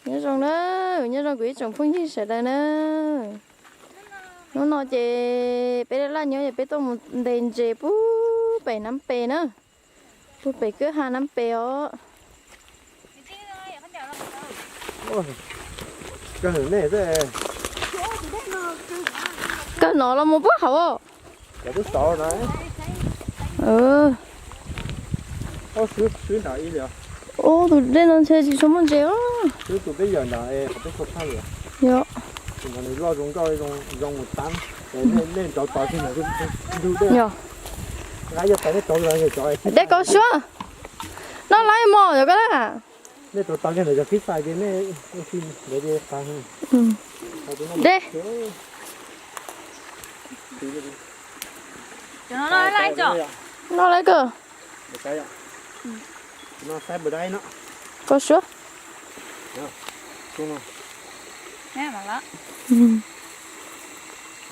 Nyob zoo na, nyob zoo kuv ib tsoom phooj ywg sawv daws na. Hnub no ces peb laj laj nyob es peb tuaj mus ntes ntses puag pem Nab Pes na. Puag pem kwj ha Nab Pes os. Kawg no los mus puag hauv. Ub, tus dej no ntshe tsis tshua muaj ntses os. Yog. Yog. Dej Kaus Suab. Noj laib mog yog koj na. Dej. Noj laib koj. Kaus Suab.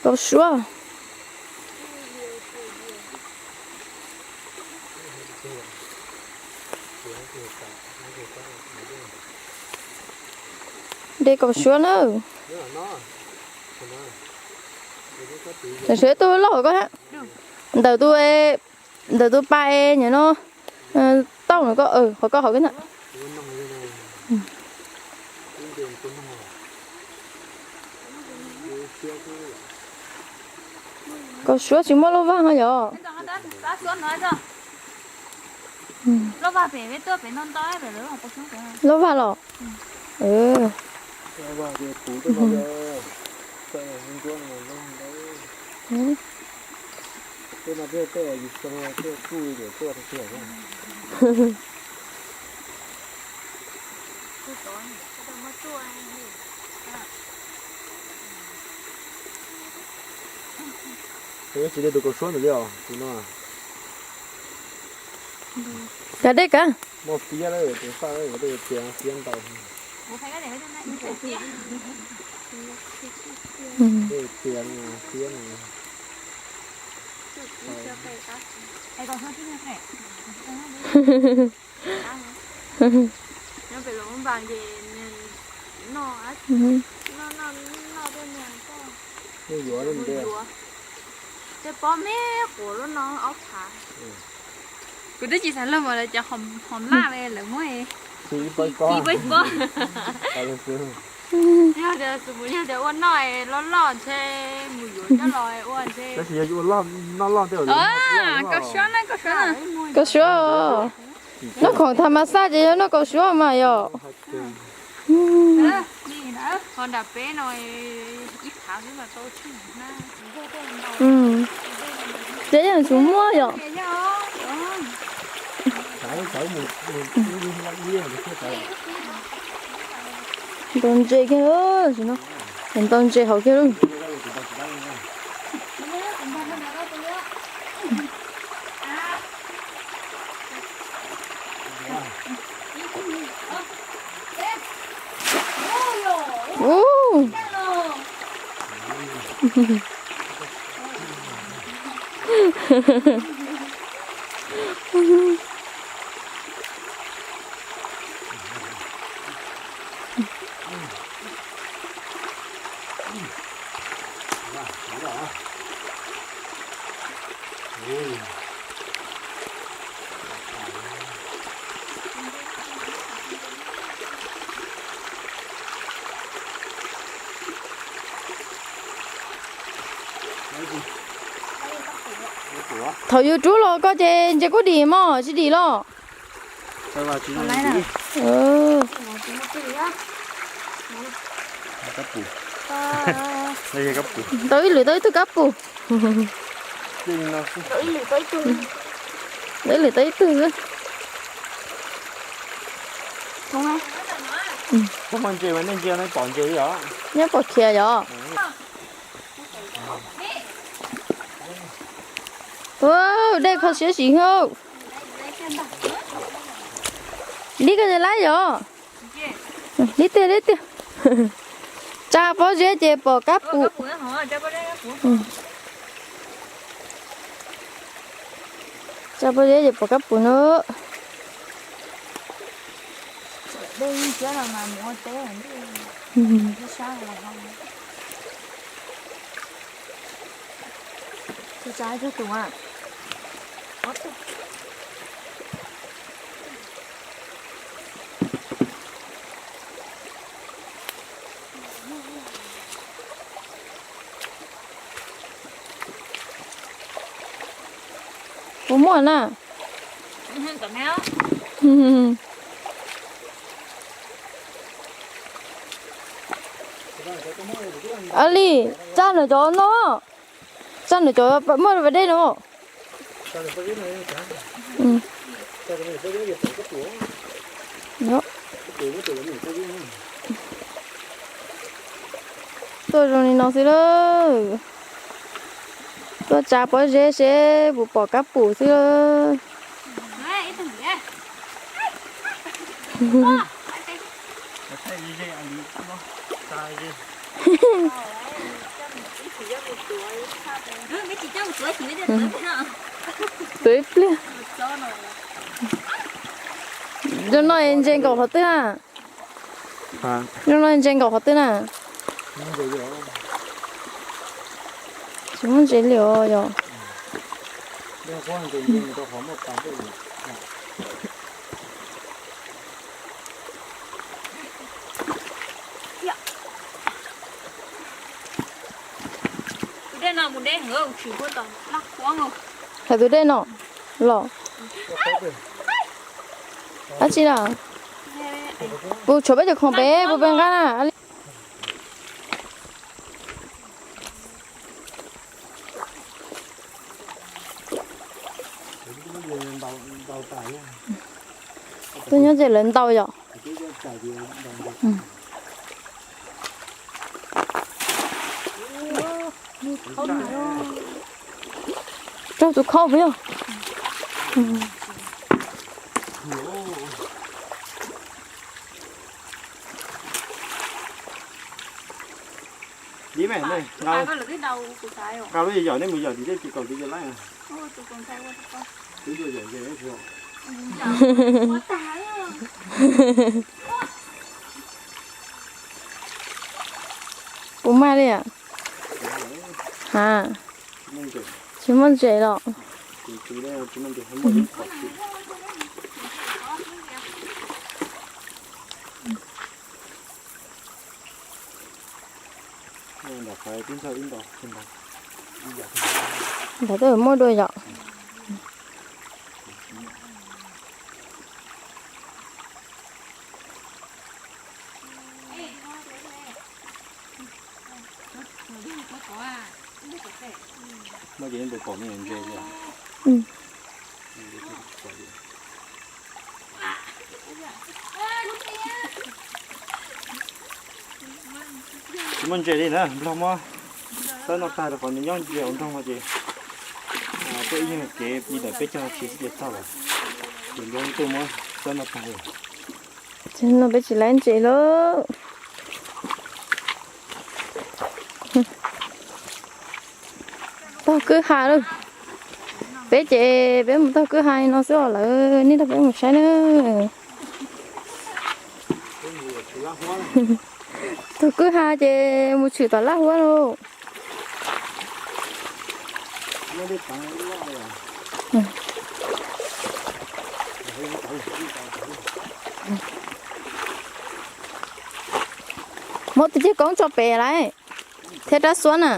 Kaus Suab. Dej Kaus Suab na. Tam sim tus loj hauv ko, ntawm tus, ntawm tus pas es nyuam no tauj no ko, qhov ko hauv ko ntag. Kaus Suab tsis muaj lauj vag no yog? Lauj vag los? Tsis de tus Kaus Suab ntawd li os, tus no. Kav dej kav. Muaj fiab lawm, tus faj lawm, dej tias fiab ntau. Dej tias fiab no. Nyob pem Luam Phab Npas ces nws noj, noj, noj tej niag mus yuav, tej pob me quav lub no ob phav. Kuv twb tsis xav luag mas lawv cov hom laj lawv muab ib pob. Yog tias ua noj loj loj ntshe mus yuav coj los ua ntshe. Tab sis yog ua noj loj tej, Kaus Suab na, Kaus Suab na. Kaus Suab. Noj khoom tham mas xaj ces yog noj Kaus Suab mas yog. Ho nram peb no ib phav xwb mas tau tsheej na. Ces yeej tsis muaj yom. Ntau ntses kiag, ntau ntses hauv kiag lauj. Ub. Thaum yus rub los koj ces ntses kuj dim mog, tsis dim los? Tau ib lwm tau ib tug kab pum. Tau ib lwm tau ib tug xwb. Nyob pom khiav yom. Ua, dej kho siab sim hauj. Dib koj ces laib yom. Dib tiag dib tiag. Tsa pob zeb ces pom kab pum. Tsa pob zeb ces pom kab pum na. Dej ntsia no mas mus ua teb, ib sab los ho. Tsa ib tug tus. Puas muaj na? Li, tsa nws cov no, tsa nws cov muaj pas dej no. Tuaj zoo li no xwb lawm. Tuaj tsa pob zeb seb puas pom kab pum xwb. Tuav ib pliag. Zoo no ntses nkaum qhov twg na? Zoo no ntses nkaum qhov twg na? Tsis muaj ntses li os yog. Hais tus dej no los. Dab tsi na? Puas tshuav peb cov khoom pem puas pem nqa na? Tuaj nyob ces lawv ntaus yom. Raug tus khau puas yog? Nqa lub yam nej mus yam tim tej tim kaum tim cov laib. Puas mag li? Ha, tsis muaj ntses los? Ntawd twb muaj dua yom. Tsis muaj ntses li na, Nplog muab txawb noj tag rau qhov nws nyob ntsia ua nroog no ces tuaj ib nyuag kev li ntawm peb caug tsis xwb ces tag lawm. Ces Nplog tuaj muab txawb noj tag li. No peb tsis laib ntses lawm. Taug kwj ha lawm. Peb ces peb mus taug kwj ha no xwb os, lawv nej nrog peb mus saib na. Taug kwj ha ces mus tshwm tom laj huab lauj. Muab tus ceg koob tso pem lawm thiab rab xuab na.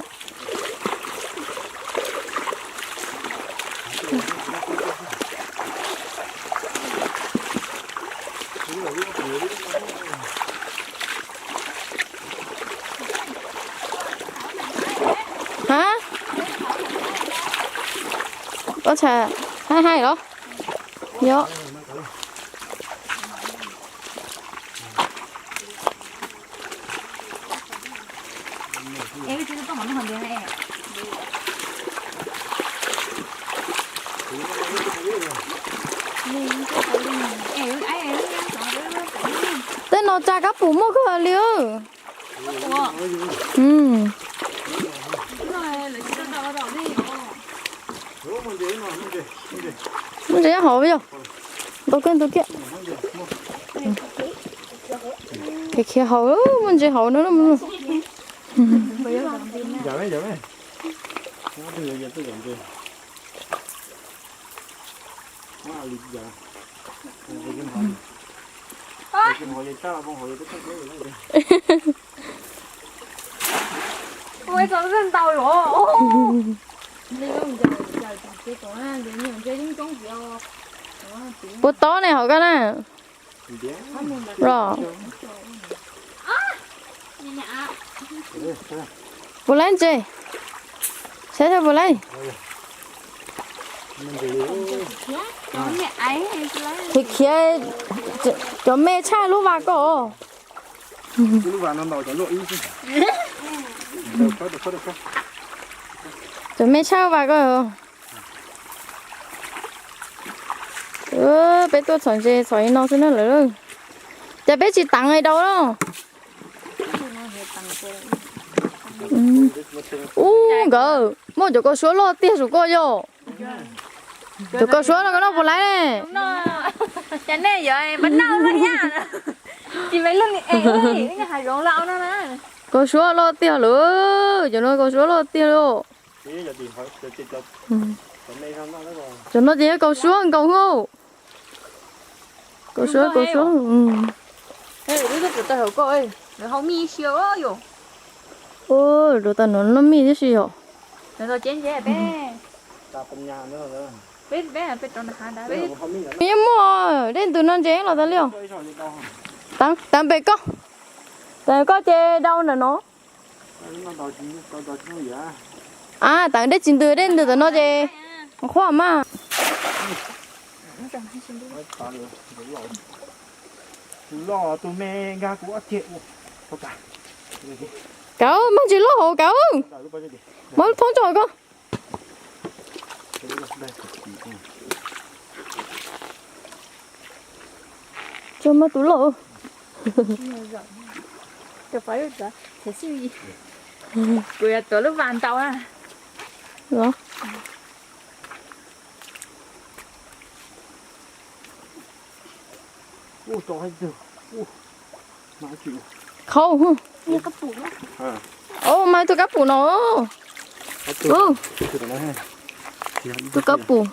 Ha, ua cas hais hais los? Yog. Tej no tsa kab pum muaj kawg li. Muaj ntses nyob hauv yog. Ntaus kiag, ntaus kiag. Khiav khiav haus, muaj ntses haus no. Puas tob ne hauv koj na? Los. Puas laib ntses? Saib saib puas laib. Khiav khiav, cov me tshaj lub vas koj. Cov me tshaj lub vas koj. Peb tuaj txhom ntses txhom li no xwb na lawm. Cas peb tsis teev li dau no? Ub, nkawd muaj cov kaus suab loj tiag saum koj yog. Cov kaus suab no koj noj puas laib? Kaus suab loj tiag lawm, cov no kaus suab loj tiag li. Cov no ces yog kaus suab nkaus hauj. Kaus suab, kaus suab. Rau tau no noj mij tib si yom. Yeej muaj dej ntws no ntses los tas li os. Teev pem koj, teev koj ces dau ntawm no. A, teev dej tsis ntws, dej ntws ntawm no ces qhuav mas. Kav, muaj ntses loj hauv kav, muab thoob tso koj. Tsis muaj tus loj. Kuv yuav tuav lub vas ntau na. Qhau. Ub, mas tus kab pum no. Tus kab pum.